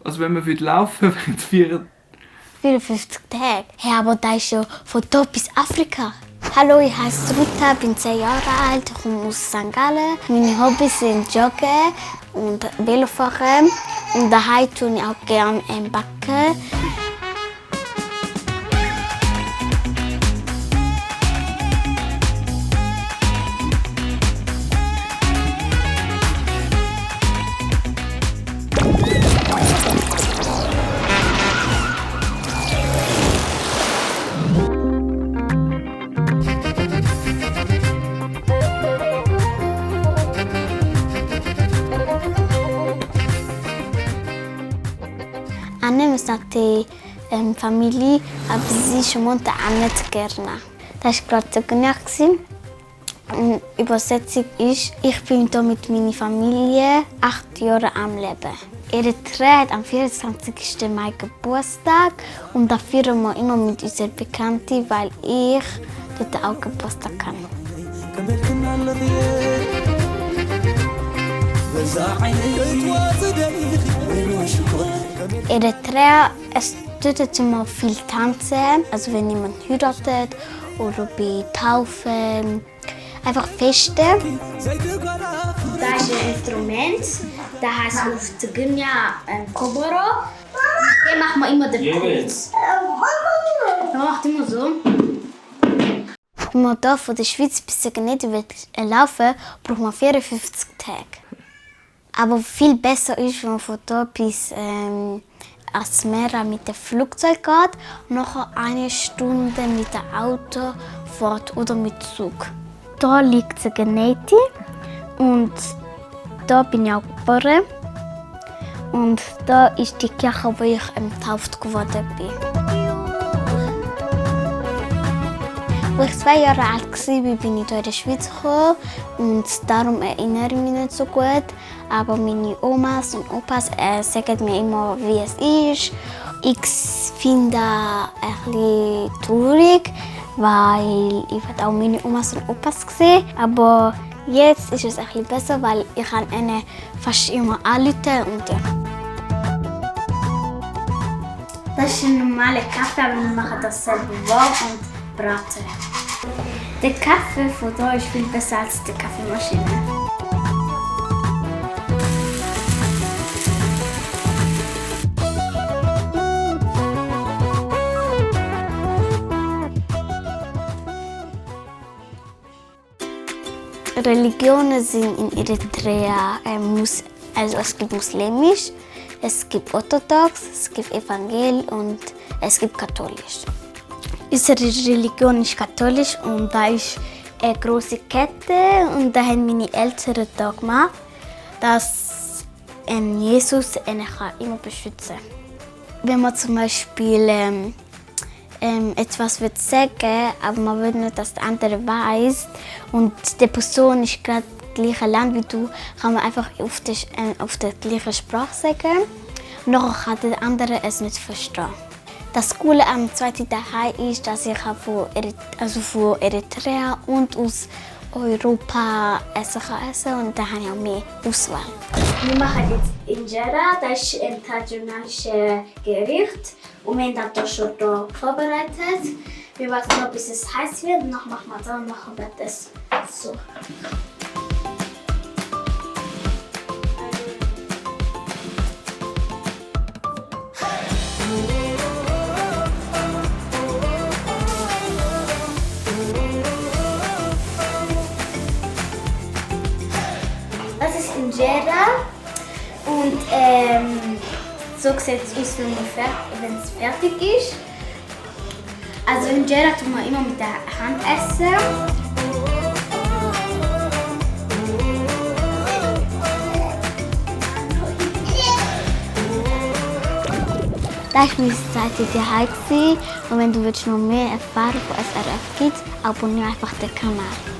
Also wenn man laufen würde, wären es 54 Tage. Hey, aber das ist ja von dort bis Afrika. Hallo, ich heiße Ruta, bin 10 Jahre alt, ich komme aus St. Gallen. Meine Hobbys sind Joggen und Velofahren. Und daheim tue ich auch gerne backen. Anne misnati Familie, aber sie schmunte Anne gerne. Das war gerade so. Übersetzung ist, ich bin hier mit meiner Familie 8 Jahre am Leben. Eritrea hat am 24. Mai Geburtstag und da feiern wir immer mit unseren Bekannten, weil ich dort auch Geburtstag habe. Eritrea, es tut immer viel tanzen, also wenn jemand heiratet oder bei Taufen, einfach Feste. Das ist ein Instrument, das heißt auf Tigrinya Koboro. Hier macht man immer den Puls. Man macht immer so. Wenn man hier von der Schweiz bis zur Genete laufen will, braucht man 54 Tage. Aber viel besser ist, wenn man von hier bis Asmera mit dem Flugzeug geht und nachher 1 Stunde mit dem Auto fährt oder mit Zug. Hier liegt die Geneti und hier bin ich auch geboren. Und hier ist die Kirche, wo ich getauft geworden bin. Als ich 2 Jahre alt war, bin ich hier in die Schweiz gekommen und darum erinnere ich mich nicht so gut. Aber meine Omas und Opas sagen mir immer, wie es ist. Ich finde das ein bisschen traurig, weil ich auch meine Omas und Opas sehen. Aber jetzt ist es ein bisschen besser, weil ich kann ihnen fast immer anrufen und ja. Das ist ein normaler Kaffee, aber wir machen das selber warm und braten. Der Kaffee von hier ist viel besser als die Kaffeemaschine. Religionen sind in Eritrea, also es gibt muslimisch, es gibt orthodox, es gibt evangelisch und es gibt katholisch. Unsere Religion ist katholisch und da ist eine große Kette und da haben meine Eltern da gemacht, dass Jesus ihn immer beschützen kann. Wenn man zum Beispiel etwas wird sagen, aber man will nicht, dass der andere weiß und die Person ist gerade im gleichen Land wie du, kann man einfach auf der gleichen Sprache sagen. Und dann kann der andere es nicht verstehen. Das Coole am zweiten Tag ist, dass ich von Eritrea und aus Europa essen kann und dann habe ich auch mehr Auswahl. Wir machen jetzt Injera, das ist ein traditionelles Gericht. Und wir haben das schon hier vorbereitet. Wir warten noch, bis es heiß wird. Und dann machen wir das und dann wird es so. Das ist Injera und so sieht es aus, wenn es fertig ist. Also Injera tun wir immer mit der Hand essen. Das war meine zweite Zuhause. Und wenn du noch mehr erfahren von SRF gibt, abonniere einfach den Kanal.